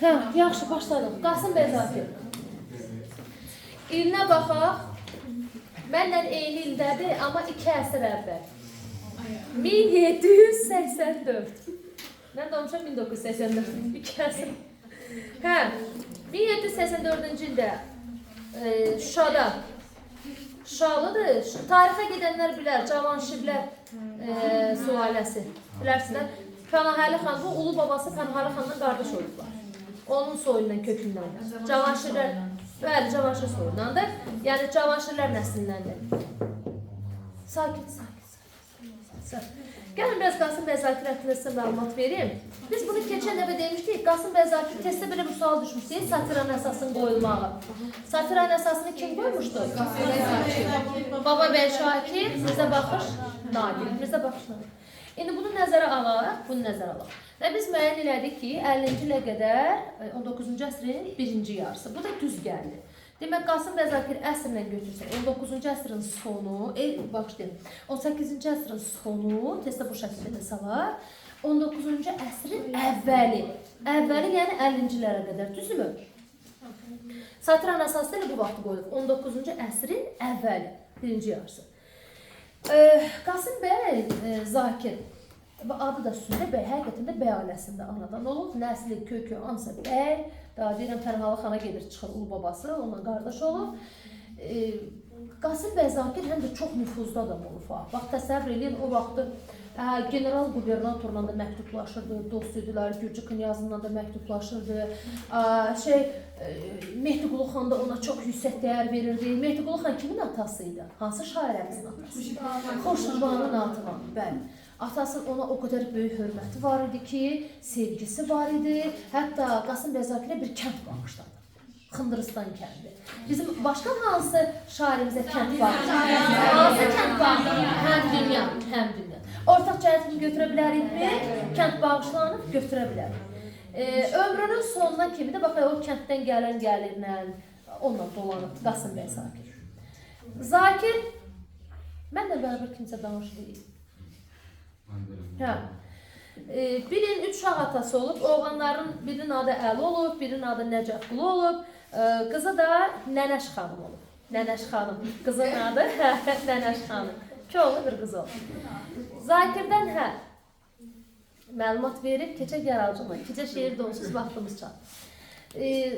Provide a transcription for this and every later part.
Hə, yaxşı, başladıq. Qasım bəy Zakir. İlinə baxaq. Mənlə eyni ildədir, amma 2 əsr əvvəl. 1784. Mən doğmuşam 1984. 2 əsr. Hə, 1784-cü ildə Şuşada. Şuşalıdır. Tarixə gedənlər bilər, Cavanşirlər sülaləsi. Bilərsiniz də, Pənahəli xan, bu ulu babası Pənahəli xandan qardaş olublar. Onun soyundan, kökündəndir. Cavanşirlər, bəli, Cavanşir soyundandır. Yəni Cavanşirlər nəslindəndir. Sakit, sakit, sakit, sakit. Gəlin biraz Qasım bəy Zakir haqqında sizə məlumat verim. Biz bunu keçən dəfə demişdik, Qasım bəy Zakir testdə belə bir sual düşmüşdü, satiranın əsasını qoyulmağı. Satiranın əsasını kim qoymuşdu? Baba bəy Şakir, Mirzə Baxış Nadir. Mirzə Baxış Nadir. İndi bunu nəzərə alaq, bunu nəzərə alaq. Və biz müəyyən elədik ki, 50-ci ilə qədər 19-cu əsrin birinci yarısı. Bu da düz gəldi. Demək, Qasım bəy Zakir əsrlə götürsək, 19-cu əsrin sonu, bağışlayın, 18-ci əsrin sonu, testdə bu şəkildə də salar, 19-cu əsrin əvvəli. Əvvəli, yəni 50-cilərə qədər, düzdürmü? Satiranın əsası ilə bu vaxtı qoyduq. 19-cu əsrin əvvəli, birinci yarısı. Qasım bəy Zakir, adı da üstündə bəy, həqiqətən də bəy ailəsində anadan olub, nəsli, kökü, ansa bəy, daha deyirəm Pənahəli xana gedir, çıxır ulu babası, onunla qardaş olub. Qasım bəy Zakir həm də çox nüfuzlu adam olub. Bax, təsəvvür eləyin, o vaxtı general qubernatorla da məktublaşırdı, dost idilər, Gürcü knyazınla da məktublaşırdı. Mehdiqulu xan da ona çox yüksək dəyər verirdi. Mehdiqulu xan kimin atası idi? Hansı şairəmizin atası? Xurşudbanu Natəvan, bəli. Atasının ona o qədər böyük hörməti var idi ki, sevgisi var idi. Hətta Qasım bəy Zakirə bir kənd bağışladı. Xındırıstan kəndi. Bizim başqa hansı şairimizə kənd bağışladı? Hansı kənd bağışladı? Həm dünya, həm dünya. Ortaq cəhətini götürə bilərikmi? Kənd bağışlanıb götürə bilərik. Ömrünün sonuna kimi də bax, o kənddən gələn gəlirlə onunla dolanıb Qasım bəy Zakir. Zakir, mənlə bərabər kimsə danışır. Hə. Bilin, 3 uşaq atası olub. Oğlanların birinin adı Əli olub, birinin adı Nəcəfqulu olub. Qızı da Nənəş xanım olub. Nənəş xanım. Qızın adı Nənəş xanım. İki oğlu, bir qız olub. Zakirdən məlumat verib, keçək yaradıcılığa. Keçək şeir də onsuz vaxtımız çatdı.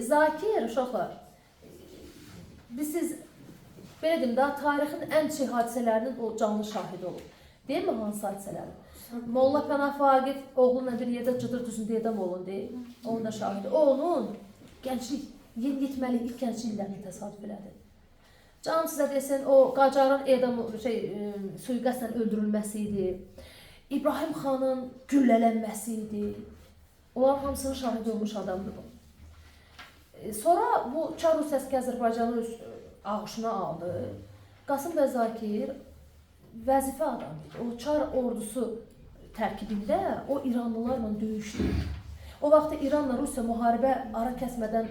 Zakir, uşaqlar, biz siz, belə deyim, daha tarixin ən çiğ hadisələrinin o canlı şahidi olub. Deyil mi hansı hadisələrin? Molla Pənah Vaqif oğlunla bir yerdə Cıdır düzündə edam olun, deyil. Onun da şahidi. O, onun gənclik, yeniyetməlik ilk gənclik illərini təsadüf elədi. Canım sizə desin, o Qacarın edam, sui-qəsdən öldürülməsi idi. İbrahim xanın güllələnməsi idi. Onların hamısının şahidi olmuş adamdır bu. Sonra bu Çar Rusiyası ki, Azərbaycanı öz ağuşuna aldı. Qasım bəy Zakir vəzifə adamı idi. O Çar ordusu tərkibində o İranlılarla döyüşdü. O vaxtda İranla Rusiya müharibə ara kəsmədən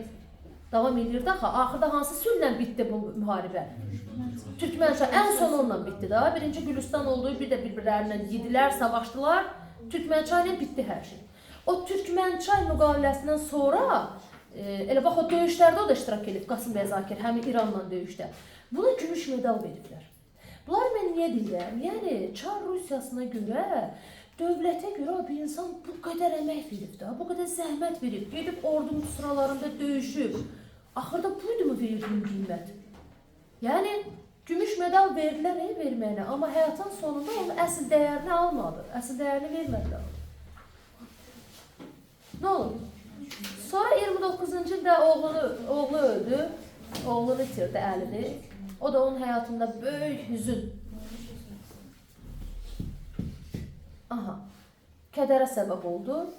davam edirdi axı. Axırda hansı sülhlə bitdi bu müharibə? Türkmənçay. Ən son onunla bitdi da. Birinci Gülüstan oldu, bir də bir-birlərindən yedilər, savaşdılar. Türkmənçay ilə bitdi hər şey. O Türkmənçay müqaviləsindən sonra elə bax o döyüşlərdə o da iştirak edib Qasım bəy Zakir, həmin İranla döyüşdə. Buna gümüş medal veriblər. Bunlar mən niyə deyirəm? Yəni Çar Rusiyasına görə, dövlətə görə bir insan bu qədər əmək verib də, bu qədər zəhmət verib, gedib ordunun sıralarında döyüşüb. Axırda buydu mu verdiyin qiymət? Yəni gümüş medal verdilər verməyinə, amma həyatın sonunda onun əsl dəyərini almadı, əsl dəyərini vermədilər. Nə olub? Sonra 29-cu ildə oğlu öldü, oğlunu itirdi əlini. O da onun həyatında böyük hüzün. Aha, kədərə səbəb oldu.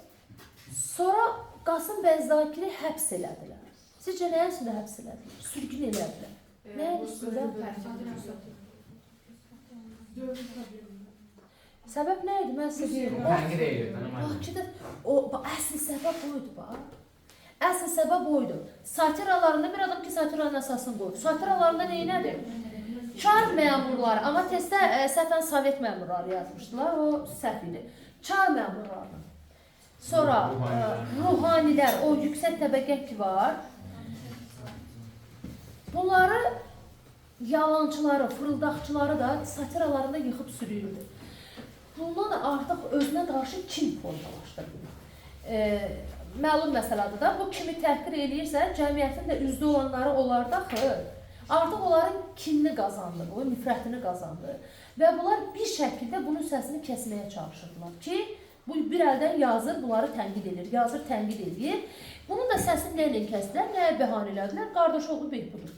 Sonra Qasım bəy Zakiri həbs elədilər. Sizcə nəyin üstündə həbs elədilər? Sürgün elədilər. Nəyin üstündə? Səbəb nə idi? Mən sizə deyim. Tənqid eləyirdi. Bakıda əsl səbəb oydu bax. Əsl səbəb oydu. Satiralarında bir adam ki, satiranın əsasını qoyub. Satiralarında nə elədi? Çar məmurları, amma testdə səhvən Sovet məmurları yazmışdılar, o səhv idi. Çar məmurlarının. Sonra ruhanilər, o yüksək təbəqə ki var. Bunları yalançıları, fırıldaqçıları da satiralarında yıxıb sürüyürdü. Bundan da artıq özünə qarşı kin formalaşdırdı. Məlum məsələdir da, bu kimi təhqir eləyirsə, cəmiyyətin də üzdə olanları onlarda axı. Artıq onların kinini qazandı, o nifrətini qazandı. Və bunlar bir şəkildə bunun səsini kəsməyə çalışırdılar ki, bu bir əldən yazır, bunları tənqid edir, yazır, tənqid edir. Bunun da səsini nə ilə kəsdilər, nəyə bəhanə elədilər? Qardaşoğlu Behbudu.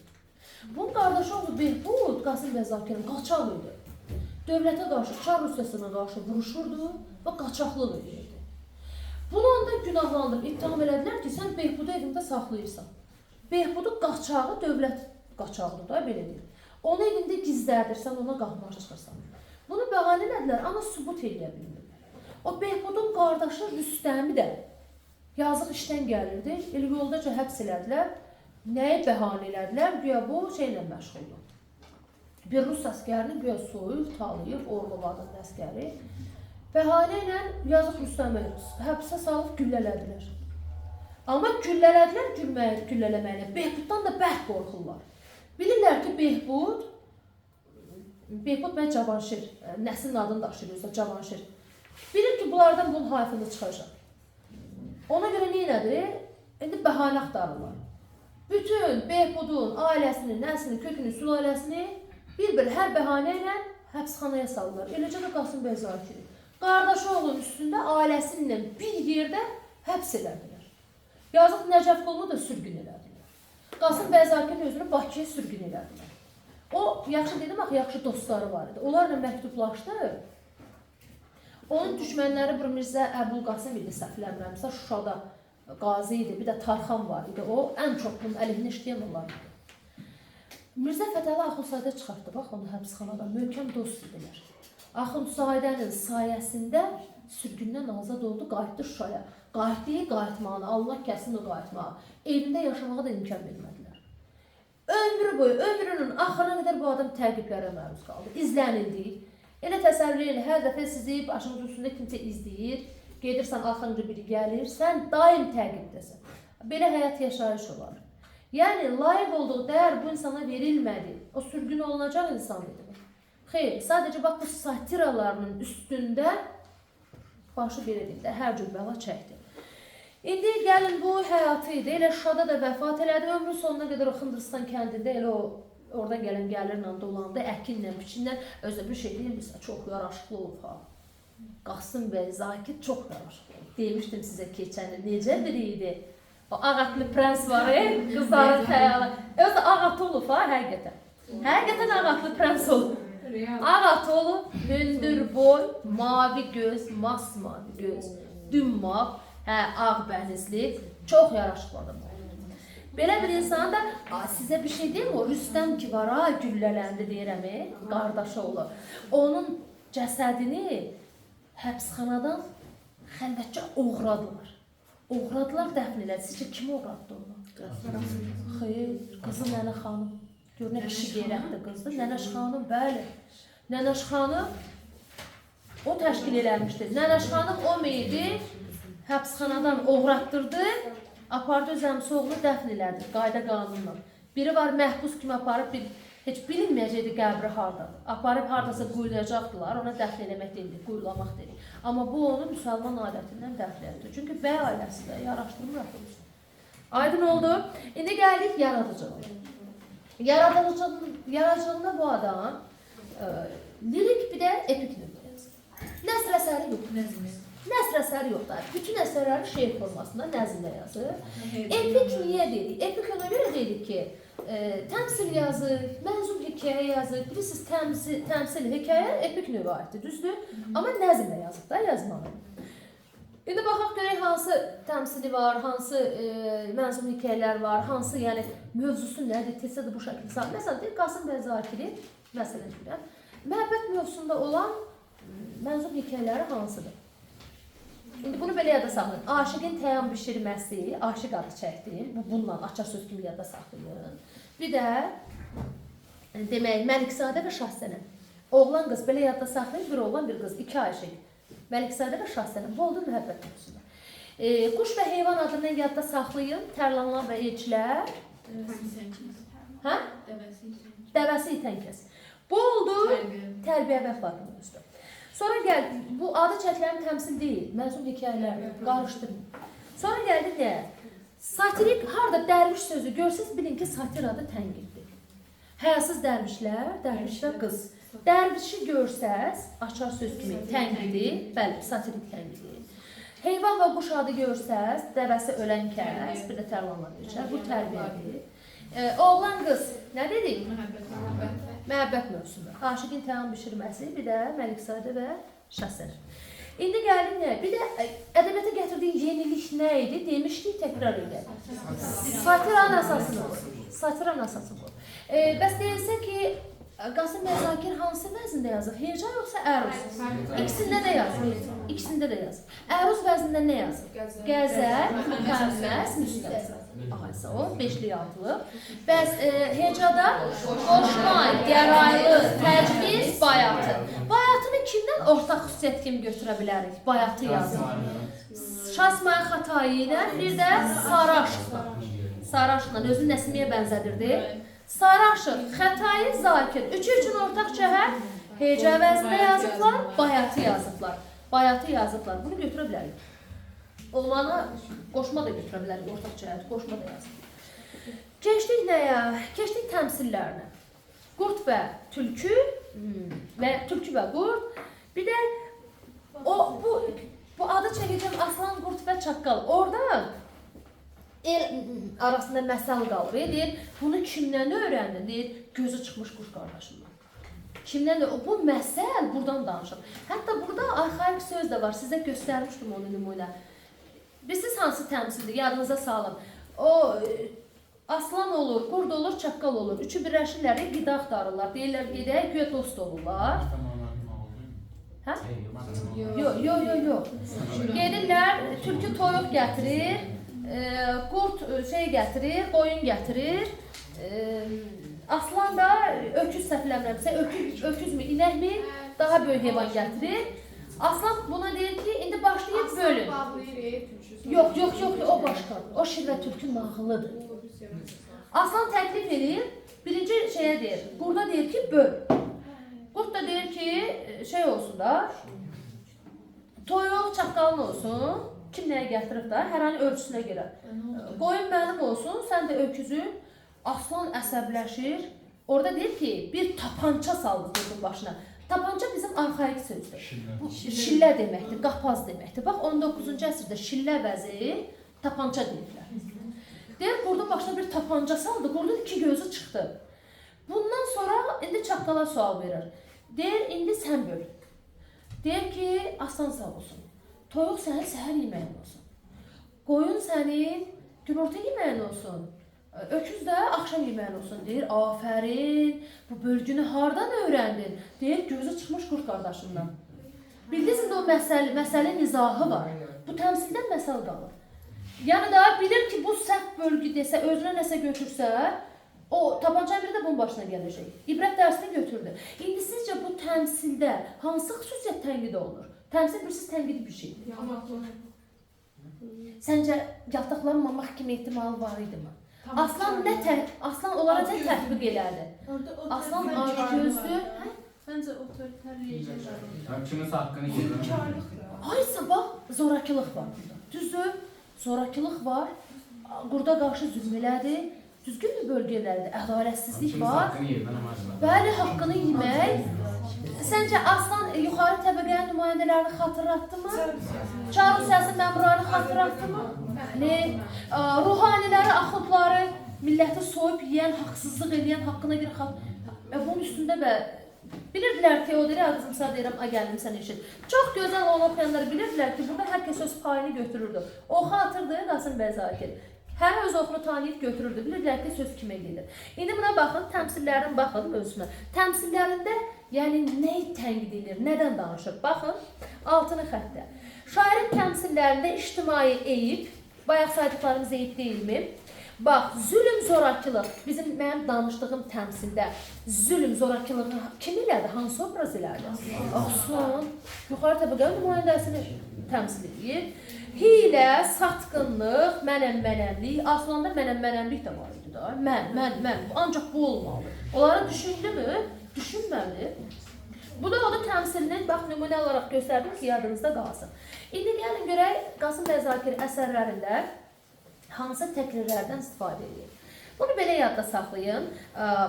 Bunun qardaşoğlu Behbud, Qasım bəy Zakirin qaçaq idi. Dövlətə qarşı, Çar Rusiyasına qarşı vuruşurdu və qaçaqlıq edirdi. Bunu onda günahlandırıb, ittiham elədilər ki, sən Behbudu evində saxlayırsan. Behbudu qaçağı, dövlət qaçağıdır da, belə deyil. Onu evində gizlədirsən, ona qahmar çıxırsan. Bunu bəhanə elədilər, amma sübut eləyə bilmirlər. O Behbudun qardaşı Rüstəmi də yazıq işdən gəlirdi, elə yoldaca həbs elədilər. Nəyi bəhanə elədilər? Güya bu şeylə məşğuldur. Bir rus əskərini güya soyub, talayıb, Orlov adında əskəri. Bəhanə ilə yazıq Rüstəmi həbsə salıb güllələdilər. Amma güllələdilər güllələməklə. Behbuddan da bərk qorxurlar. Bilirlər ki, Behbud bəy Cavanşir, nəslin adını daşıyır özü, Cavanşir. Bilir ki, bunlardan bunun hayfını çıxacaq. Ona görə nə elədir? İndi bəhanə axtarırlar. Bütün Behbudun ailəsini, nəslini, kökünü, sülaləsini bir-bir hər bəhanə ilə həbsxanaya salırlar. Eləcə də Qasım bəy Zakiri. Qardaşı oğlunun üstündə ailəsi ilə bir yerdə həbs elədilər. Yazıq Nəcəfqulunu da sürgün elədilər. Qasım bəy Zakirin özünü Bakıya sürgün elədilər. O, yaxşı dedim axı, yaxşı dostları var idi. Onlarla məktublaşdı. Onun düşmənləri bir Mirzə Əbulqasım idi, səhv eləmirəmsə, Şuşada qazi idi, bir də Tarxan var idi. O, ən çox bunun əleyhinə işləyən onlar idi. Mirzə Fətəli Axundzadə çıxartdı, bax onu həbsxanadan, möhkəm dost idilər. Axundzadənin sayəsində sürgündən azad oldu, qayıtdı Şuşaya. Qayıtdı, qayıtmağını, Allah kəsin o qayıtmağı. Evində yaşamağa da imkan vermədilər. Ömrü boyu, ömrünün axırına qədər bu adam təqiblərə məruz qaldı, izlənildi. Elə təsəvvür edin, hər dəfə sizi başınızın üstündə kimsə izləyir, gedirsən, arxanca biri gəlir, sən daim təqibdəsən. Belə həyat yaşayış olar. Yəni, layiq olduğu dəyər bu insana verilmədi. O sürgün olunacaq insan idi. Xeyr, sadəcə bax bu satiralarının üstündə başı belə deyim də, hər cür bəla çəkdi. İndi gəlin bu həyatı idi. Elə Şuşada da vəfat elədi. Ömrü sonuna qədər o Xındırıstan kəndində elə o oradan gələn gəlirlə dolandı, əkinlə, biçinlə. Özü bir şey deyirmirsə, çox yaraşıqlı olub ha. Qasım bəy Zakir çox yaraşıqlı olub. Demişdim sizə keçən il, necə biri idi? O ağatlı prens var, qızların xəyalı. Özü ağatlı olub ha, həqiqətən. Həqiqətən ağatlı prens olub. Ağatlı olub, hündür boy, mavi göz, masmavi göz, dümmaq, hə, ağ bənizli, çox yaraşıqlı adam olub. Belə bir insan da, sizə bir şey deyim, o Rüstəm ki var ha, güllələndi deyirəm, qardaşı oğlu. Onun cəsədini həbsxanadan xəlvətcə oğradılar. Oğradılar, dəfn elədi. Sizcə kim oğratdı onu? Xeyr, qızı Nənə xanım. Gör, nə kişi qeyrətli qızdır. Nənəş xanım, bəli. Nənəş xanım o təşkil eləmişdi. Nənəş xanım o meyidi həbsxanadan oğratdırdı, apardı öz əmisi oğlunu dəfn elədi, qayda qanunla. Biri var, məhbus kimi aparıb, bir, heç bilinməyəcəkdi qəbri hardadır. Aparıb haradasa quyulayacaqdılar, ona dəfn eləmək deyildi, quyulamaq deyildi. Amma bu onu müsəlman adətindən dəfn elədi. Çünki bəy ailəsi də yaraşdırmır axı. Aydın oldu. İndi gəldik yaradıcılığa. Yaradıcılığında bu adam lirik bir də epik növdə yazır. Nəsr əsəri yoxdur. Nəsr əsəri yoxdur. Bütün əsərləri şeir formasında nəzmlə yazır. Epik niyə dedik? Epik ona görə dedik ki, təmsil yazır, mənzum hekayə yazır. Bilirsiniz, təmsil hekayə epik növə aiddir, düzdür? Amma nəzmlə yazıb da yazmalı. İndi baxaq görək hansı təmsili var, hansı mənzum hekayələr var, hansı, yəni mövzusu nədir, tezsə də bu şəkildə. Məsələn, deyir, Qasım bəy Zakiri, məsələn deyirəm, məhəbbət mövzusunda olan mənzum hekayələri hansıdır? İndi bunu belə yada saxlayın. Aşiqin təyan bişirməsi, aşiq adı çəkdim, bu bununla açar söz kimi yada saxlayın. Bir də, demək, Məlikzadə və Şahsənəm. Oğlan qız, belə yadda saxlayın, bir oğlan, bir qız, iki aşiq. Məlikzadə və Şahsənəm. Bu oldu məhəbbət mövzusunda. Quş və heyvan adını yadda saxlayın. Tərlanlar və elçilər. Hə? Dəvəsi itən kəs. Bu oldu tərbiyə və əxlaq mövzusu. Sonra gəldi, bu adı çəkilən təmsil deyil, mənzum hekayələrdir, qarışdırın. Sonra gəldi nəyə? Satirik, harada dərviş sözü görsəz, bilin ki, satir adı tənqiddir. Həyasız dərvişlər, dərviş və qız. Dərvişi görsəz, açar söz kimi tənqidi, bəli, satirik tənqidi. Heyvan və quş adı görsəz, dəvəsi ölən kəs, bir də tərlanlar elçilər, bu tərbiyədir. Oğlan qız, nə dedik? Məhəbbət mövzusu. Aşiqin təam bişirməsi, bir də Məlikzadə və Şahsər. İndi gəlin nə? Bir də ədəbiyyata gətirdiyi yenilik nə idi? Demişdik, təkrar edək. Satiranın əsası bu. Satiranın əsası bu. Bəs deyilsə ki, Qasım bəy Zakir hansı vəzində yazır? Heca yoxsa əruz? İkisində də yazır. İkisində də yazır. Əruz vəznində nə yazır? Qəzəl, müxəmməs, müstəzəl. Aha, o, beşlik, altılıq. Bəs hecada qoşma, gəraylı, təcviz, bayatı. Bayatını kimdən ortaq xüsusiyyət kimi götürə bilərik? Bayatı yazır. Şah İsmayıl Xətai ilə, bir də Saraşıqla. Saraşıqla, özünü Nəsimiyə bənzədirdi. Saraşıq, Xətai, Zakir. Üçü üçün ortaq cəhət heca vəznində yazıblar, bayatı yazıblar. Bayatı yazıblar. Bunu götürə bilərik. Olmana qoşma da götürə bilərik, ortaq cəhət, qoşma da yazıb. Keçdik nəyə? Keçdik təmsillərinə. Qurd və tülkü və tülkü və qurd. Bir də bu adı çəkəcəm aslan, qurd və çaqqal. Orada el arasında məsəl qalır. Deyir, bunu kimdən öyrəndin? Deyir, gözü çıxmış quş qardaşımdan. Kimdən də? Bu məsəl buradan danışır. Hətta burada arxaik söz də var. Sizə göstərmişdim onu nümunə. Bilirsiniz hansı təmsildir? Yadınıza salın. O, aslan olur, qurd olur, çaqqal olur. Üçü birləşirlər, qida axtarırlar. Deyirlər, gedək, güya dost olurlar. Hə? Yox, yox, yox, yox. Gedirlər, tülkü toyuq gətirir, qurd şey gətirir, qoyun gətirir. Aslan da öküz səhvləmirəmsə, öküzmü, inəkmi, daha böyük heyvan gətirir. Aslan buna deyir ki, indi başlayıb bölün. Yox, yox, yox, o başqadır. O şir və tülkü nağılıdır. Aslan təklif edir, birinci şeyə deyir, qurda deyir ki, böl. Qurd da deyir ki, şey olsun da, toyuq çaqqalın olsun, kim nəyə gətirib da, hər an ölçüsünə görə. Qoyun mənim olsun, sən də öküzün. Aslan əsəbləşir. Orada deyir ki, bir tapança saldı qurdun başına. Tapanca bizim arxaik sözdür. Bu şillə deməkdir, qapaz deməkdir. Bax, 19-cu əsrdə şillə vəzi tapanca deyirlər. Deyir, qurdun başına bir tapanca saldı, qurdun iki gözü çıxdı. Bundan sonra indi çaqqala sual verir. Deyir, indi sən böl. Deyir ki, aslan sağ olsun. Toyuq sənin səhər yeməyin olsun. Qoyun sənin günorta yeməyin olsun. Öküz də axşam yeməyin olsun. Deyir, afərin, bu bölgünü hardan öyrəndin? Deyir, gözü çıxmış qurd qardaşından. Bildiniz indi o məsələ nizahı var. Bu təmsildən məsəl qalır. Yəni da bilir ki, bu səhv bölgü desə, özünə nəsə götürsə, o tapanca biri də bunun başına gələcək. İbrət dərsini götürdü. İndi sizcə bu təmsildə hansı xüsusiyyət tənqid olunur? Təmsil bilirsiniz, tənqidi bir şeydir. Səncə yaltaqlanmamaq kimi ehtimalı var idimi? Aslan nə aslan onlara nə tətbiq elədi? Aslan acgözdür. Məncə otoriter rejim. Kiminsə haqqını yeyir. Aysa bax, zorakılıq var burada. Düzdür? Zorakılıq var. Qurda qarşı zülm elədi. Düzgün bir bölgə elədi. Ədalətsizlik var. Bəli, haqqını yemək. Səncə aslan yuxarı təbəqənin nümayəndələrini xatırlatdı mı? Çar Rusiyası məmurlarını xatırlatdı mı? Bəli. Ruhaniləri, axundları, milləti soyub yeyən, haqsızlıq eləyən, haqqına görə bunun üstündə də bilirdilər ki, o deyir, qızım sən deyirəm, ay gəldim sən eşit. Çox gözəl onu oxuyanlar bilirdilər ki, burada hər kəs öz payını götürürdü. Oxu atırdı Qasım bəy Zakir. Hər öz oxunu tanıyıb götürürdü. Bilirdilər ki, söz kimə gedir. İndi buna baxın, təmsillərin baxın özünə. Təmsillərində, yəni nə tənqid edir, nədən danışır? Baxın, altını xəttə. Şairin təmsillərində ictimai eyib, bayaq saydıqlarımız eyib deyilmi? Bax, zülm, zorakılıq, mənim danışdığım təmsildə zülm, zorakılığı kim elədi, hansı obraz elədi? Aslan, yuxarı təbəqənin nümayəndəsini təmsil edir. Hiylə, satqınlıq, mənəm-mənəmlik. Aslında mənəm-mənəmlik də var idi da. Mən, mən, mən. Ancaq bu olmalı. Onları düşündü mü? Düşünmədi. Bu da o da təmsilinin, bax, nümunə olaraq göstərdim ki, yadınızda qalsın. İndi gəlin görək Qasım bəy Zakir əsərlərində hansı təkrirlərdən istifadə edir. Bunu belə yadda saxlayın.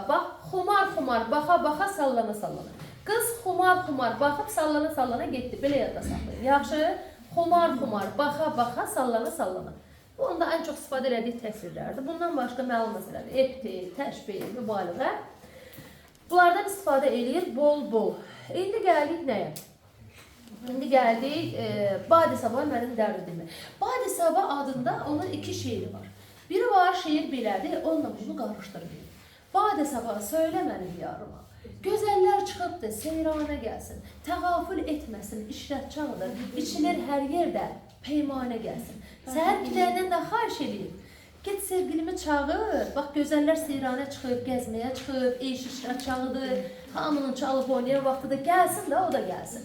Bax, xumar-xumar, baxa-baxa, sallana-sallana. Qız xumar-xumar baxıb sallana-sallana getdi. Belə yadda saxlayın. Yaxşı, xumar-xumar, baxa-baxa, sallana-sallana. Bu, onda ən çox istifadə elədiyi təsirlərdir. Bundan başqa məlum məsələdir. Epitet, təşbih, mübaliğə. Bunlardan istifadə eləyir bol-bol. İndi gəldik nəyə? İndi gəldik Badi Sabah mənim dərdimi. Badi Sabah adında onun iki şeiri var. Biri var, şeir belədir, onunla bunu qarışdırmayın. Badi Sabah söylə mənim yarıma. Gözəllər çıxıbdır, seyrana gəlsin. Təğafül etməsin, işrət çağıdır. İçilir hər yerdə, peymanə gəlsin. Səhər küləyindən də xahiş eləyir. Get sevgilimi çağır. Bax, gözəllər seyrana çıxıb, gəzməyə çıxıb, eyş işrət çağıdır. Hamının çalıb oynayan vaxtıdır. Gəlsin də, o da gəlsin.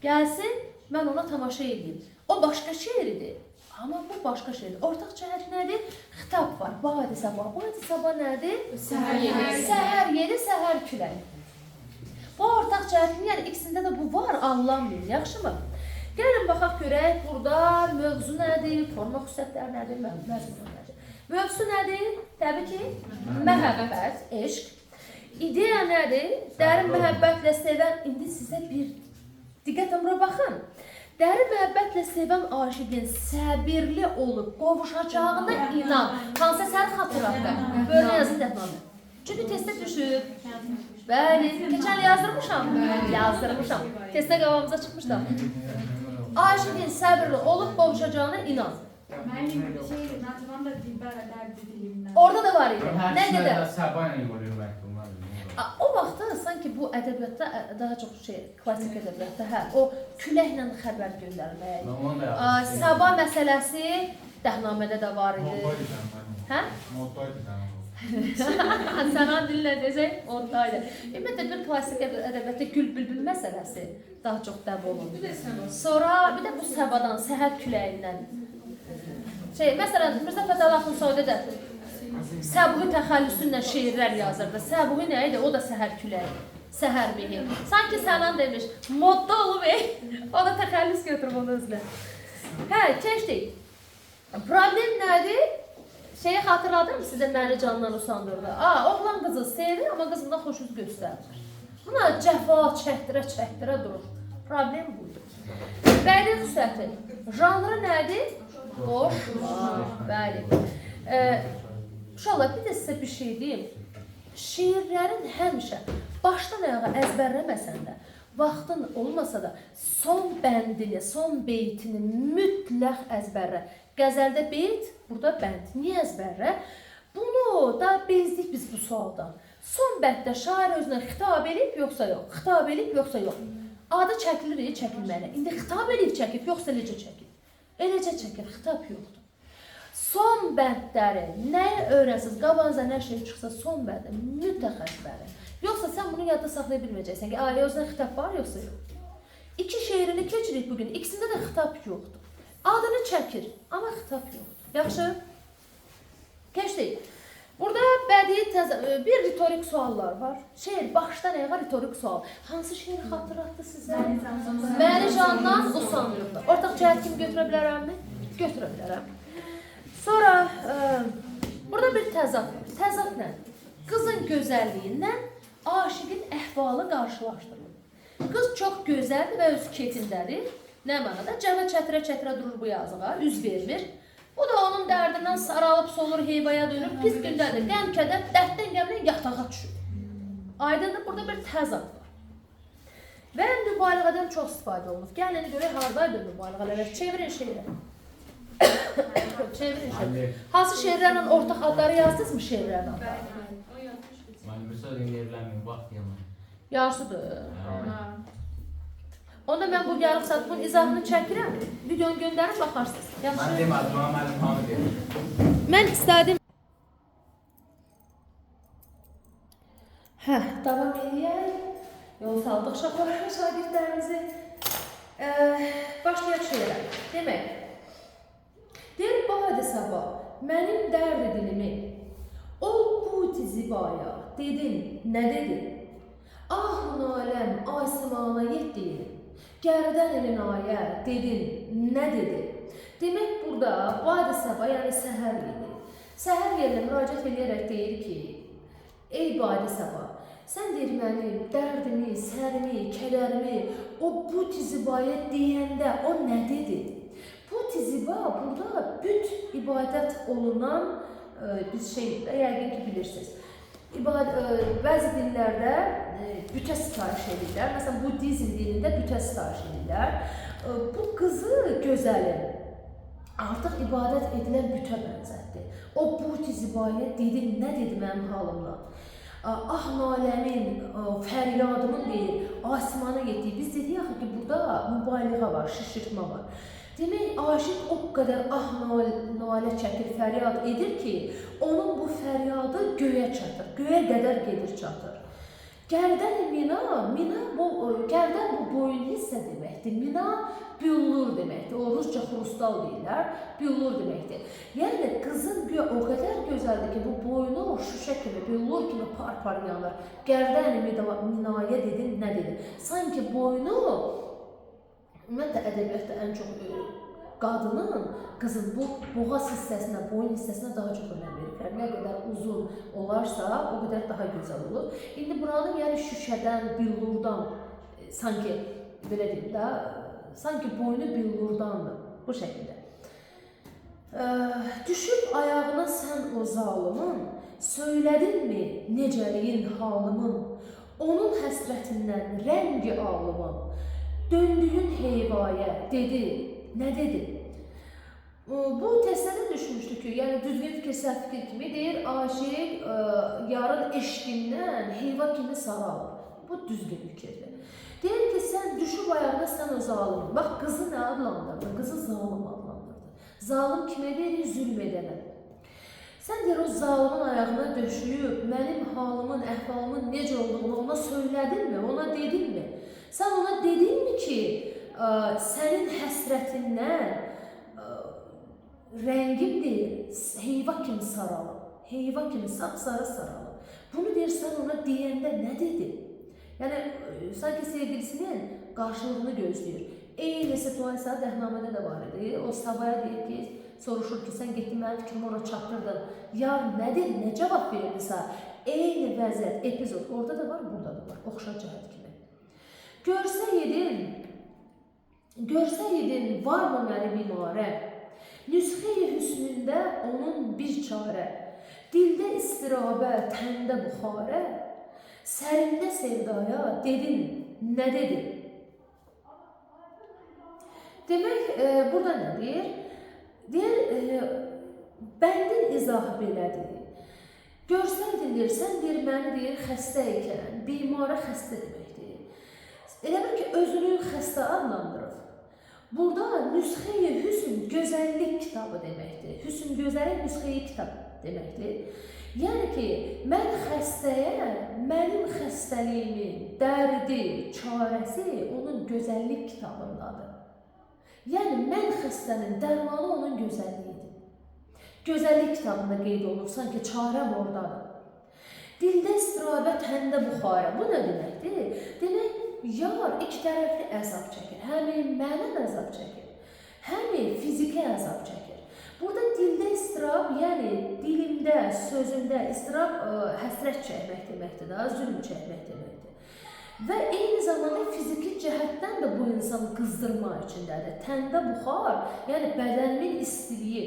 Gəlsin, mən ona tamaşa eləyim. O başqa şeiridir. Amma bu başqa şeydir. Ortaq cəhət nədir? Xitab var. Badi sabah. Badi sabah nədir? Səhər yeli. Səhər yeli, səhər küləyi. Bu ortaq cəhətin, yəni ikisində də bu var, anlanmayın. Yaxşımı? Gəlin baxaq görək burada mövzu nədir, forma xüsusiyyətləri nədir, məzmun nədir? Mövzu nədir? Təbii ki, məhəbbət, eşq. İdeya nədir? Dərin məhəbbətlə sevən, indi sizə bir diqqətlə bura baxın. Dərin məhəbbətlə sevən aşiqin səbirli olub qovuşacağına inan. Hansı əsəri xatırlatdı? Böyle yazın dəfnamə. Çünki testə düşüb. Bəli, keçən il yazdırmışam. Yazdırmışam. Testə qabağımıza çıxmışdı. Aşiqin səbirli olub qovuşacağına inan. Mənim şey, Naxçıvan da Dilbərə dərdi dilimdən. Orada da var idi. Nə qədər? Səba ilə yoruyor bəlkə onlar. O vaxtda sanki bu ədəbiyyatda daha çox şey, klassik ədəbiyyatda, hə, o küləklə xəbər göndərmək. Sabah məsələsi Dəhnamədə də var idi. Hə? Sənan dilinlə desək, oddaydı. Ümumiyyətlə, bir klassik ədəbiyyatda gül bülbül məsələsi daha çox dəb olundu. Sonra bir də bu səbadan, səhər küləyindən. Şey, məsələn, Mirzə Fətəli Axundzadə də Səbuhi təxəllüsünlə şeirlər yazırdı. Səbuhi nə idi? O da səhər küləyi, səhər mehi. Sanki Sənan demiş, modda olub, o da təxəllüs götürüb onu özünə. Hə, keçdik. Problem nədir? Şeyi xatırladım sizə, məni candan usandırdı. Oğlan qızı sevir, amma qızından xoş üz göstərmir. Buna cəfa çəkdirə-çəkdirə durur. Problem budur. Bədii xüsusiyyəti. Janrı nədir? Qoşma. Bəli. Uşaqlar, bir də sizə bir şey deyim. Şeirlərin həmişə başdan ayağa əzbərləməsən də, vaxtın olmasa da son bəndini, son beytini mütləq əzbərlə. Qəzəldə beyt, burada bənd. Niyə əzbərlə? Bunu da bezdik biz bu sualdan. Son bənddə şair özünə xitab eləyib, yoxsa yox? Xitab eləyib, yoxsa yox? Adı çəkilir, çəkilməli. İndi xitab eləyib, çəkib, yoxsa eləcə çəkib? Eləcə çəkib, xitab yoxdur. Son bəndləri nəyi öyrənsiz, qabağınıza nə şey çıxsa son bəndə mütləq əzbərlə. Yoxsa sən bunu yadda saxlaya bilməyəcəksən ki, özünə xitab var, yoxsa yox. İki şeirini keçirik bugün, ikisində də xitab yoxdur. Adını çəkir, amma xitab yoxdur. Yaxşı? Keçdik. Burada bədii bir ritorik suallar var. Şeir başdan ayağa ritorik sual. Hansı şeiri xatırlatdı sizə? Məni candan usandırdı. Ortaq cəhət kimi götürə bilərəmmi? Götürə bilərəm. Sonra burada bir təzad var. Təzad nədir? Qızın gözəlliyindən aşiqin əhvalı qarşılaşdırılır. Qız çox gözəldir və öz keyfindədir. Nə mənada? Cəvə çətirə-çətirə durur bu yazığa, üz vermir. Bu da onun dərdindən saralıb solur, heyvaya dönür, pis gündədir. Qəm kədər, dərddən qəmdən yatağa düşür. Aydındır, burada bir təzad var. Və mübaliğədən çox istifadə olunur. Gəlin görək haradaydı mübaliğələr. Çevirin şeirə. Çevirin şeirə. Hansı şeirlərlə ortaq adları yazdınız mı şeirlərin adları? Müəllim, bir söz evlənməyim, vaxt yaman. Yarısıdır. Onda mən bu yarım saat bunun izahını çəkirəm. Videonu göndərin, baxarsınız. Yaxşı? Mən demədim, amma müəllim hamı deyir. Mən istədim. Hə, davam eləyək. Yol saldıq uşaqlar, şagirdlərimizi. Başlayaq şeirə. Demək, Deyir, Badi Səba, mənim dərd dilimi, ol bu zibaya, dedin, nə dedi? Ah naləm asimana yetdiyin, gərdən eminayə, dedin, nə dedi? Demək, burada Badi Səba, yəni səhər yeli. Səhər yelinə müraciət edərək deyir ki, ey Badi Səba, sən deyir mənim dərdimi, sərimi, kədərimi o bu zibaya deyəndə o nə dedi? Bu ziba burada büt ibadət olunan bir şeydir, yəqin ki bilirsiniz. Bəzi dinlərdə bütə sitayiş edirlər. Məsələn, buddizm dinində bütə sitayiş edirlər. Bu qızı gözəli artıq ibadət edilən bütə bənzətdi. O bu zibaya dedi, nə dedi mənim halımla? Ah naləmin, fəryadımın deyir, asimana getdiyi. Biz dedik axı ki, burada mübaliğə var, şişirtmə var. Demək, aşiq o qədər ah nalə çəkir, fəryad edir ki, onun bu fəryadı göyə çatır, göyə qədər gedir çatır. Gərdən mina, mina bu, gərdən bu boyun hissə deməkdir, mina büllur deməkdir, o rusca xrustal deyirlər, büllur deməkdir. Yəni, qızın güya o qədər gözəldir ki, bu boynu o şüşə kimi, büllur kimi par-par yanır. Gərdən minaya dedin, nə dedin? Sanki boynu, ümumiyyətlə, ədəbiyyatda ən çox qadının, qızın bu boğaz hissəsinə, boyun hissəsinə daha çox önəm verirlər. Nə qədər uzun olarsa, o qədər daha gözəl olur. İndi buranın, yəni şüşədən, billurdan, sanki, belə deyim də, sanki boynu billurdandır, bu şəkildə. Düşüb ayağına sən o zalımın, söylədinmi necəliyin halımın, onun həsrətindən rəngi alımın, döndüyün heyvaya dedi, nə dedi? Bu testlərdə düşmüşdü ki, yəni düzgün fikir, səhv fikir kimi deyir, aşiq yarın eşqindən heyva kimi saralır. Bu düzgün fikirdir. Deyir ki, sən düşüb ayağına sən o zalımın. Bax, qızı nə adlandırdı? Qızı zalım adlandırdı. Zalım kimə deyir? Zülm edənə. Sən deyir, o zalımın ayağına döşüyüb, mənim halımın, əhvalımın necə olduğunu ona söylədinmi, ona dedinmi? Sən ona dedinmi ki, sənin həsrətindən rəngim deyir, heyva kimi saralım, heyva kimi sapsarı saralım. Bunu deyir, sən ona deyəndə nə dedi? Yəni, sanki sevgilisinin qarşılığını gözləyir. Eyni situasiya Dəhnamədə də var idi. O Sabaya deyir ki, soruşur ki, sən getdin mənim fikrimi ora çatdırdın. Yar nə dedi, nə cavab verdisə? Eyni vəziyyət, epizod orada da var, burada da var, oxşar cəhət kimi. Görsəydin, varmı məni bimarə? Nüsxə-i hüsnündə onun bir çarə. Dildə istirabə, təndə buxarə. Sərimdə sevdaya dedin, nə dedin? Demək, burada nə deyir? Deyir, bəndin izahı belədir. Görsəydin, deyir, sən deyir, məni deyir, xəstə ikən, bimara xəstə deməkdir. Elə bil ki, özünü xəstə adlandırır. Burada nüsxə-i hüsn gözəllik kitabı deməkdir. Hüsn gözəllik nüsxə-i kitab deməkdir. Yəni ki, mən xəstəyə, mənim xəstəliyimin dərdi, çarəsi onun gözəllik kitabındadır. Yəni, mən xəstənin dərmanı onun gözəlliyidir. Gözəllik kitabında qeyd olunur, sanki çarəm oradadır. Dildə istirabə, təndə buxarə. Bu nə deməkdir? Demək, yar iki tərəfli əzab çəkir. Həmi mənən əzab çəkir, həmi fiziki əzab çəkir. Burada dildə istirab, yəni dilimdə, sözümdə istirab həsrət çəkmək deməkdir, da, zülm çəkmək deməkdir. Və eyni zamanda fiziki cəhətdən də bu insan qızdırma içindədir. Təndə buxar, yəni bədənimin istiliyi,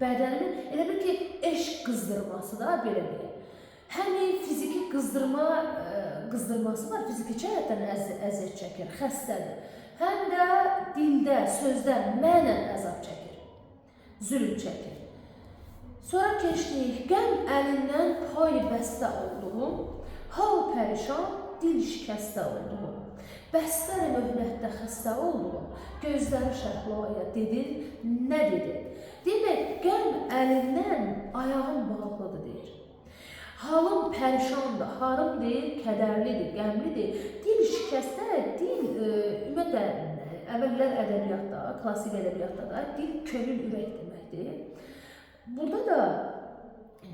bədənimin, elə bil ki, eşq qızdırması da belə deyək. Həmi fiziki qızdırması var, fiziki cəhətdən əziyyət çəkir, xəstədir. Həm də dildə, sözdə mənən əzab çəkir, zülm çəkir. Sonra keçdik, qəm əlindən pay bəstə olduğum, hal pərişan, dil şikəstə olduğum, bəstər möhnətdə xəstə olduğum, gözləri şəhlaya dedin, nə dedin? Demək, qəm əlindən ayağım bağlıdır, deyir. Halım pərişandır, harım deyir, kədərlidir, qəmlidir. Dil şikəstə, dil, ümumiyyətlə, əvvəllər ədəbiyyatda, klassik ədəbiyyatda da dil könül ürək deməkdir. deməkdir. Burada da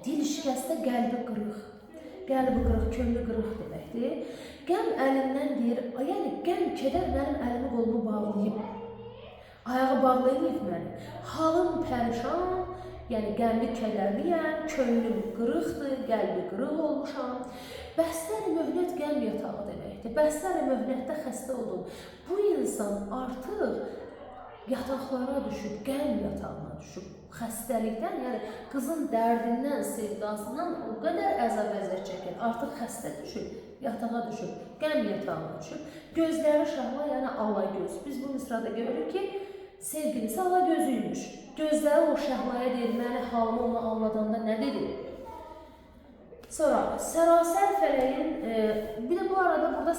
dil şikəstə, qəlbi qırıq. Qəlbi qırıq, könlü qırıq deməkdir. Qəm əlindən deyir, yəni qəm, kədər mənim əlimi qolumu bağlayıb. Ayağı bağlayıb məni. Halım pərişan, yəni qəmli, kədərliyəm, könlüm qırıqdır, qəlbi qırıq olmuşam. Bəstər möhnət qəm yatağı deməkdir. Bəstər möhnətdə xəstə oldum. Bu insan artıq yataqlara düşüb, qəm yatağına düşüb. Xəstəlikdən, yəni qızın dərdindən, sevdasından o qədər əzab əziyyət çəkir. Artıq xəstə düşüb, yatağa düşüb, qəm yatağına düşüb. Gözləri şahla, yəni ala göz. Biz bu misrada görürük ki, sevgilisi ala gözüymüş. Gözləri o şəhlaya deyir, məni halımı ona anladanda nə dedi? Sonra sərasər fələyin, bir də bu arada burada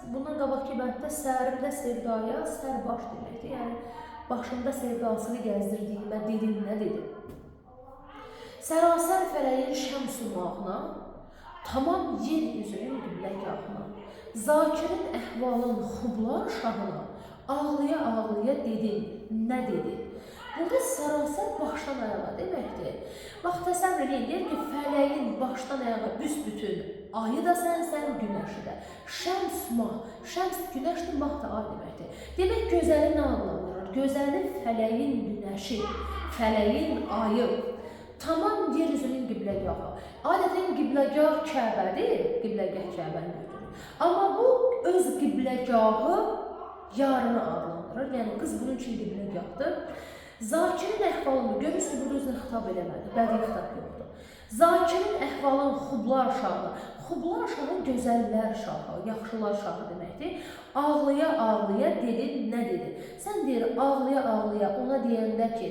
bundan qabaqki bənddə sərimdə sevdaya sərbaş deməkdir. Yəni başımda sevdasını gəzdirdiyimə dedim, nə dedim? Sərasər fələyin şəms-ü mağına, tamam yer üzünün qibləgahına, Zakirin əhvalın xublar şahına, ağlaya ağlaya dedim, nə dedi? Burada sərasər başdan ayağa deməkdir. Bax, təsəvvür eləyin, deyir ki, fələyin başdan ayağa büsbütün ayı da sənsən, günəşi də. Şəms mah, şəms günəşdir, mah da ay deməkdir. Demək, gözəli nə adlandırır? Gözəli fələyin günəşi, fələyin ayı. Tamam yer üzünün qibləgahı. Adətən qibləgah Kəbədir, qibləgah Kəbəni götürür. Amma bu öz qibləgahı yarını adlandırır. Yəni, qız bunun üçün qibləgahdır. Zakirin əhvalını görürsünüz, burada özünə xitab eləmədi, bədii xitab yoxdur. Zakirin əhvalın xublar şahı, xublar şahı gözəllər şahı, yaxşılar şahı deməkdir. Ağlaya ağlaya dedi, nə dedi? Sən deyir, ağlaya ağlaya ona deyəndə ki,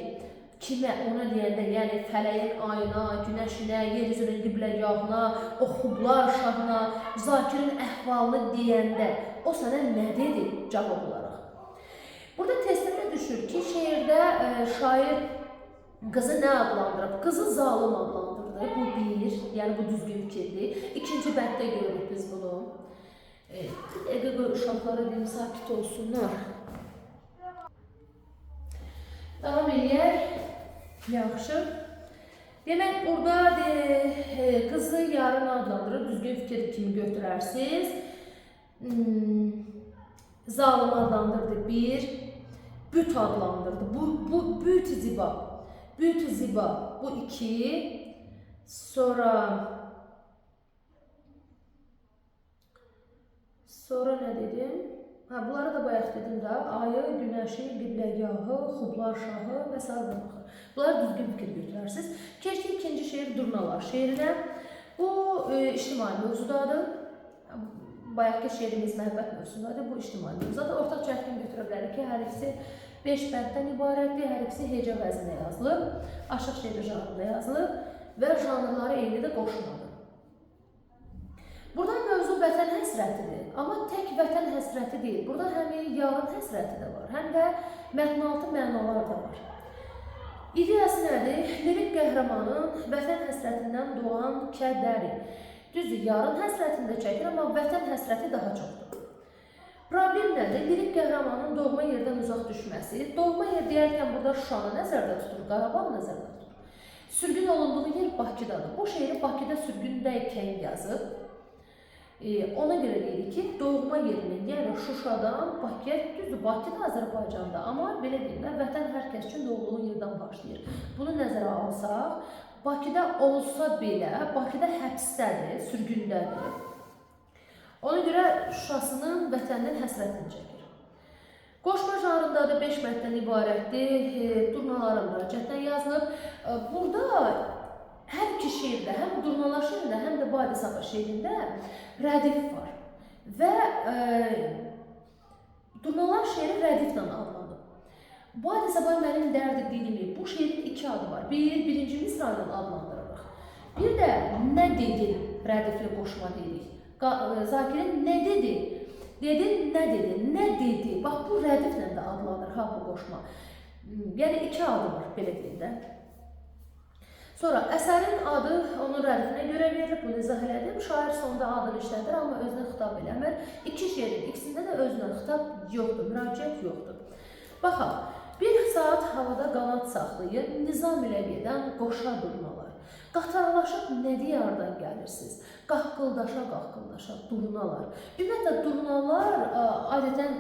kimə ona deyəndə, yəni fələyin ayına, günəşinə, yer üzünün qibləgahına, o xublar şahına, Zakirin əhvalını deyəndə o sənə nə dedi cavab olaraq? Burada teslimə düşür ki, şeirdə şair qızı nə adlandırıb? Qızı zalım adlandırdı. Bu bir, yəni bu düzgün fikirdir. İkinci bənddə görürük biz bunu. Bir dəqiqə uşaqlara deyim, sakit olsunlar. Davam eləyək. Yaxşı. Demək, burada qızı yarın adlandırır. Düzgün fikir kimi götürərsiniz. Zalım adlandırdı bir, büt adlandırdı. Bu büt ziba. Büt ziba. Bu iki. Sonra nə dedim? Ha, bunları da bayaq dedim də. Ayı, günəşi, qibləgahı, xublar şahı və sair və axır. Bunları düzgün fikir götürərsiniz. Keçdik ikinci şeir Durnalar şeirinə. Bu ictimai mövzudadır. Bayaqki şeirimiz məhəbbət mövzusundadır, bu ictimai mövzudadır. Ortaq cəhətdən götürə bilərik ki, hər ikisi 5 bənddən ibarətdir, hər ikisi heca vəznində yazılıb, aşıq şeiri janrında yazılıb və janrları eyni də qoşmadır. Burada mövzu vətən həsrətidir, amma tək vətən həsrəti deyil. Burada həm yarın həsrəti də var, həm də mətnaltı mənalar da var. İdeyası nədir? Lirik qəhrəmanın vətən həsrətindən doğan kədəri. Düzdür, yarın həsrətini də çəkir, amma vətən həsrəti daha çoxdur. Problem nədir? Lirik qəhrəmanın doğma yerdən uzaq düşməsi. Doğma yer deyərkən burada Şuşanı nəzərdə tutur, Qarabağı nəzərdə tutur. Sürgün olunduğu yer Bakıdadır. Bu şeiri Bakıda sürgündəykən yazıb. Ona görə deyirik ki, doğma yerinin, yəni Şuşadan Bakıya, düzdür, Bakı da Azərbaycanda, amma belə deyim də, vətən hər kəs üçün doğduğu yerdən başlayır. Bunu nəzərə alsaq, Bakıda olsa belə, Bakıda həbsdədir, sürgündədir. Ona görə Şuşasının, vətəninin həsrətini çəkir. Qoşma janrındadır, 5 mətndən ibarətdir, durnalara müraciətlə yazılıb. Burada hər iki şeirdə, həm Durnalar şeirində, həm də Badi Saba şeirində rədif var. Və Durnalar şeiri rədiflə adlanıb. Badi Saba mənim dərdi dilimi, bu şeirin iki adı var. Birinci misra ilə adlandırırıq. Bir də nə dedin rədifli qoşma deyirik. Zakirin nə dedi? Dedin, nə dedi? Nə dedi? Bax, bu rədiflə də adlanır, ha, bu qoşma. Yəni, iki adı var, belə deyim də. Sonra əsərin adı onun rədifinə görə verilir, bunu izah elədim. Şair sonda adını işlədir, amma özünə xitab eləmir. İki şeirin ikisində də özünə xitab yoxdur, müraciət yoxdur. Baxaq, bir saat havada qanad saxlayın, nizam ilə gedən qoşa durnalar. Qatarlaşıb nə diyardan gəlirsiniz? Qaqqıldaşa qaqqıldaşa durnalar. Ümumiyyətlə durnalar adətən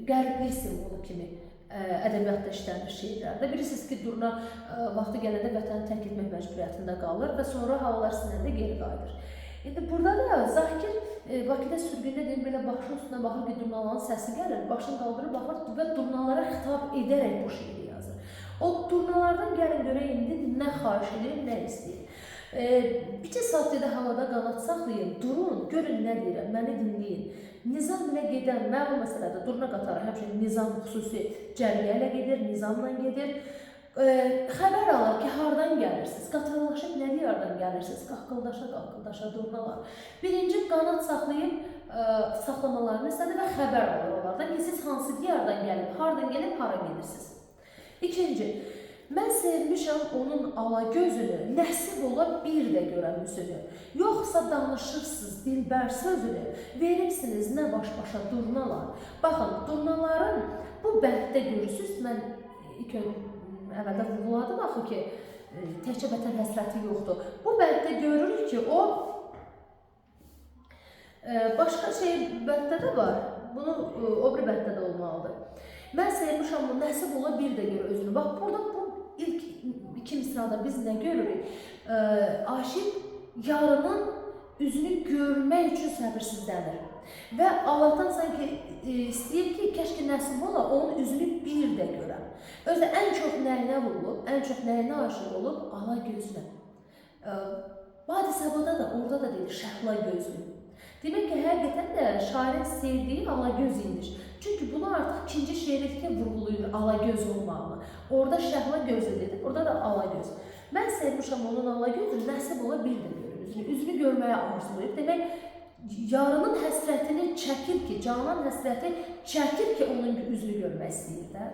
qəriblik simvolu kimi ədəbiyyatda işlənir şeirlərdə. Bilirsiniz ki, durna vaxtı gələndə vətəni tərk etmək məcburiyyətində qalır və sonra havalar isinəndə geri qayıdır. İndi burada da Zakir Bakıda sürgündə deyir, belə başının üstünə baxır ki, durnaların səsi gəlir, başını qaldırır, baxır və durnalara xitab edərək bu şeiri yazır. O durnalardan gəlin görək indi nə xahiş edir, nə istəyir. Bir saat dedi havada qanad saxlayın, durun, görün nə deyirəm, məni dinləyin. Nizam ilə gedən, məlum məsələdir, durna qatarı həmişə nizam xüsusi cərgə ilə gedir, nizamla gedir. Xəbər alır ki, hardan gəlirsiniz, qatarlaşıb nə diyardan gəlirsiniz, qaqqıldaşa qaqqıldaşa durnalar. Birinci qanad saxlayıb saxlamalarını istədi və xəbər alır onlardan ki, siz hansı diyardan gəlib, hardan gəlib, hara gedirsiniz. İkinci, mən sevmişəm onun ala gözünü, nəsib ola bir də görəm üzünü. Yoxsa danışırsınız dilbər sözünü, verimsiniz nə baş-başa durnalar. Baxın, durnaların bu bənddə görürsünüz, mən ilk əvvəldə vurğuladım axı ki, təkcə vətən həsrəti yoxdur. Bu bənddə görürük ki, o başqa şey bənddə də var, bunu o bir bənddə də olmalıdır. Mən sevmişəm bu, nəsib ola bir də görə özünü. Bax, burada bu ilk iki misrada biz nə görürük? Aşiq yarının üzünü görmək üçün səbirsizlənir. Və Allahdan sanki istəyir ki, kəşke nəsib ola onun üzünü bir də görəm. Özü ən çox nəyinə vurulub, ən çox nəyinə aşiq olub? Ala gözünə. Badi Səbada da, orada da deyir, şəhla gözlü. Demək ki, həqiqətən də şairin sevdiyi ala göz imiş. Çünki bunu artıq ikinci şeirdə vurğulayır ala göz olmağını. Orada şəhla gözlü dedi, burada da ala göz. Mən sevmişəm onun ala gözünü, nəsib ola bir də görüm üzünü. Üzünü görməyə arzulayır. Demək, yarının həsrətini çəkir ki, canan həsrəti çəkir ki, onun üzünü görmək istəyir də.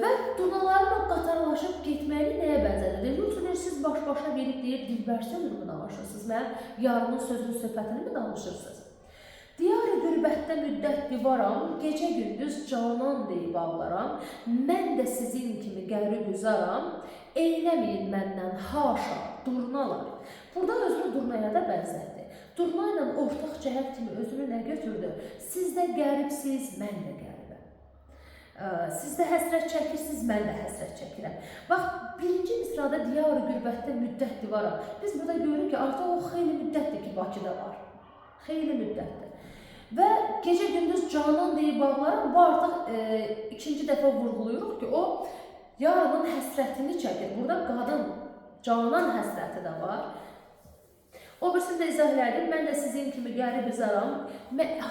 Və durnaların o qatarlaşıb getməyini nəyə bənzədir? Yoxsa deyir, siz baş-başa verib deyir, dilbər sözünü mü danışırsınız? Mənim yarının sözünü, söhbətini mi danışırsınız? Diyar-ı qürbətdə müddət divaram, gecə-gündüz canan deyib ağlaram, mən də sizin kimi qərib uzaram, eyləməyin məndən haşa, durnalar. Burada özünü durnaya da bənzətdi. Durna ilə ortaq cəhət kimi özünü nə götürdü? Siz də qəribsiz, mən də qəribəm. Siz də həsrət çəkirsiniz, mən də həsrət çəkirəm. Bax, birinci misrada diyar-ı qürbətdə müddət divaram. Biz burada görürük ki, artıq o xeyli müddətdir ki, Bakıda var. Xeyli müddətdir. Və gecə-gündüz canan deyib ağlaram, bu artıq ikinci dəfə vurğuluyuruq ki, o yarının həsrətini çəkir. Burada qadın, canan həsrəti də var. O birisini də izah elədim, mən də sizin kimi qərib uzaram.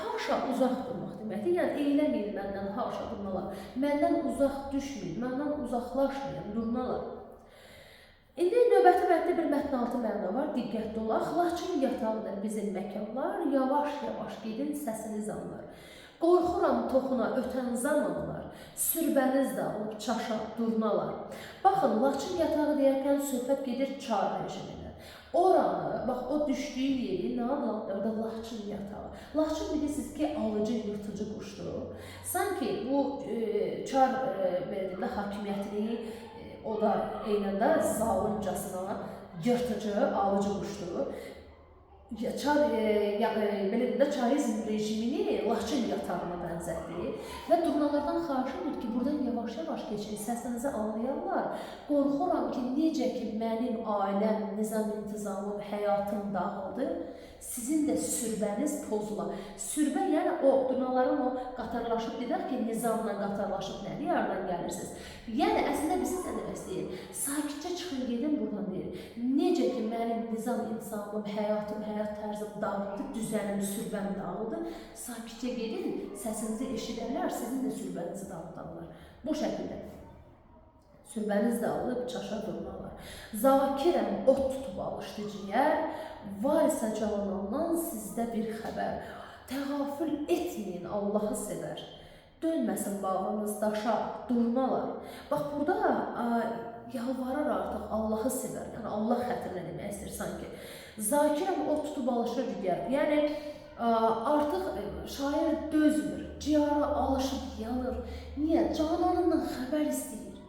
Haşa uzaq durmaq deməkdir, yəni eyləməyin məndən haşa durnalar. Məndən uzaq düşməyin, məndən uzaqlaşmayın, durnalar. İndi növbəti bənddə bir mətn altı məna var, diqqətli olaq. Laçın yatağıdır bizim məkanlar, yavaş-yavaş gedin səsiniz anlar. Qorxuram toxuna ötən zamanlar, sürbəniz dağılıb çaşa durnalar. Baxın, Laçın yatağı deyərkən söhbət gedir çar rejimindən. Oranı, bax o düşdüyü yeri nə adlandırdı? Laçın yatağı. Laçın bilirsiniz ki, alıcı, yırtıcı quşdur. Sanki bu çar belə deyim də, hakimiyyətini o da eynən də zalimcasına yırtıcı, alıcı quşdur. Çar, belə deyim də, çarizm rejimini Laçın yatağına bənzətdi və durnalardan xahiş edir ki, buradan yavaş-yavaş keçin, səsinizi anlayarlar. Qorxuram ki, necə ki mənim ailəm, nizam-intizamım, həyatım dağıldı, sizin də sürbəniz pozula. Sürbə, yəni o durnaların o qatarlaşıb, dedək ki, nizamla qatarlaşıb nə diyardan gəlirsiniz? Yəni, əslində bizi nə demək istəyir? Sakitcə çıxın, gedin buradan deyir. Necə ki mənim nizam-intizamım, həyatım, həyat tərzim dağıldı, düzənim, sürbəm dağıldı, sakitcə gedin, səsinizi eşidərlər, sizin də sürbənizi dağıdarlar. Bu şəkildə sürbəniz dağılıb çaşa durmalar. Zakirəm, ot tutub alışdı ciyər, var isə canandan sizdə bir xəbər. Təğafül etməyin, Allahı sevər. Dönməsin bağınız daşa, durnalar. Bax, burada yalvarır artıq, Allahı sevər. Yəni, Allah xətrinə demək istəyir sanki. Zakirəm, ot tutub alışır ciyər. Yəni, artıq şair dözmür. Ciyarı alışıb yanır. Niyə? Cananından xəbər istəyir.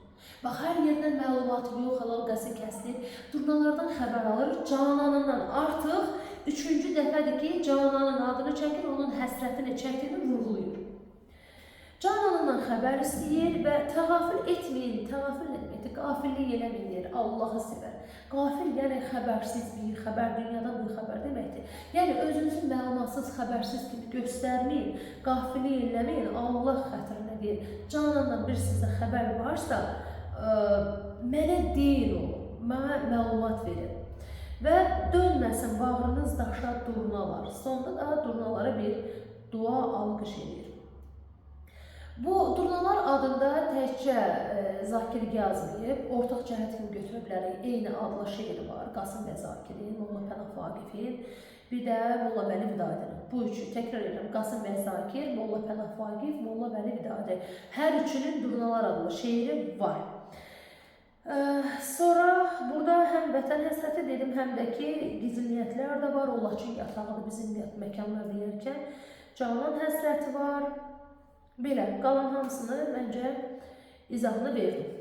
Bax, hər yerdən məlumatı yox, halal qəsi kəsilib. Durnalardan xəbər alır, cananından. Artıq üçüncü dəfədir ki, cananın adını çəkir, onun həsrətini çəkdiyini vurğulayır. Cananından xəbər istəyir və təğafül etməyin, təğafül nə deməkdir? Qafillik eləməyin deyir, Allahı sevər. Qafil yəni xəbərsiz, bir xəbər, dünyadan bir xəbər deməkdir. Yəni özünüzü məlumatsız, xəbərsiz kimi göstərməyin, qafillik eləməyin, Allah xətrinə deyir. Canandan bir sizə xəbər varsa, mənə deyin o, mənə məlumat verin. Və dönməsin bağrınız daşa durnalar. Sonda da durnalara bir dua alqış edir. Bu durnalar adında təkcə Zakir yazmayıb, ortaq cəhət kimi götürə bilərik. Eyni adlı şeiri var. Qasım bəy Zakirin, Molla Pənah Vaqifin, bir də Molla Vəli Vidadinin. Bu üçü, təkrar edirəm, Qasım bəy Zakir, Molla Pənah Vaqif, Molla Vəli Vidadi. Hər üçünün Durnalar adlı şeiri var. Sonra burada həm vətən həsrəti dedim, həm də ki, gizli niyyətlər də var. O Laçın yatağıdır bizim məkanlar deyərkən. Canan həsrəti var. Belə, qalan hamısını məncə izahını verdim.